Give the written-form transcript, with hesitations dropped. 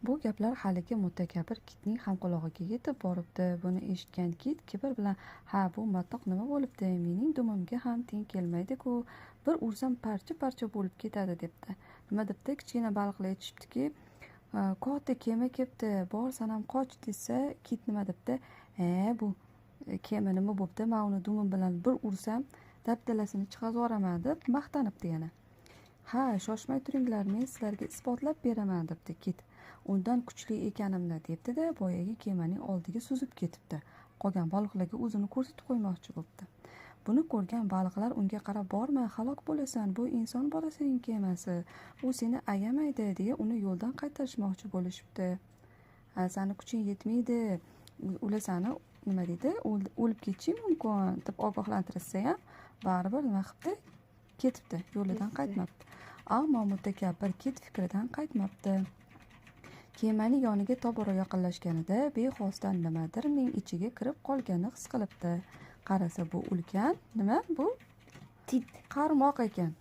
Bu gaplar haligi mutakabbir kitning ham qulog'iga yetib boribdi. Buni eshitgan kit kibr bilan: "Ha, bu matoh nima bo'libdi? Mening dumimga ham teng kelmaydi-ku. Bir ursam parcha-parcha bo'lib ketadi", debdi. Nima debdi? Kichkina baliqlar aytishibdiki, katta kema kelibdi, bor sanam qoch desa, kit nima debdi? Bu kema nima bo'pti? Man uni dumim bilan bir ursam, dabdalasini chiqazib yuboraman", deb maqtanibdi yana. "Ha, shoshmay turinglar, men sizlarga isbotlab beraman", debdi kit. "Undan kuchli ekanimni", debdi-da, boyagi kemaning oldiga suzib ketibdi. Qolgan baliqlarga o'zini ko'rsatib qo'ymoqchi bo'pti. Buni ko'rgan baliqlar unga qarab: "Borma, halok bo'lasan, bu inson bolasining kemasi, u seni ayamaydi", deya uni yo'ldan qaytarishmoqchi bo'lishibdi. Ha, sani kuching yetmaydi, ular sani, nima deydi, o'lib ketishing mumkin deb ogohlantirishsa ham, baribir nima qilibdi? Ketibdi, yo'lidan qaytmabdi. Ammo mutakabbir kit fikridan qaytmabdi. Kemaning yoniga tobora yaqinlashganida bexosdan nimadirning ichiga kirib qolganini his qilibdi. Qarasa, bu ulkan nima bu? Tit. Qarmoq ekan.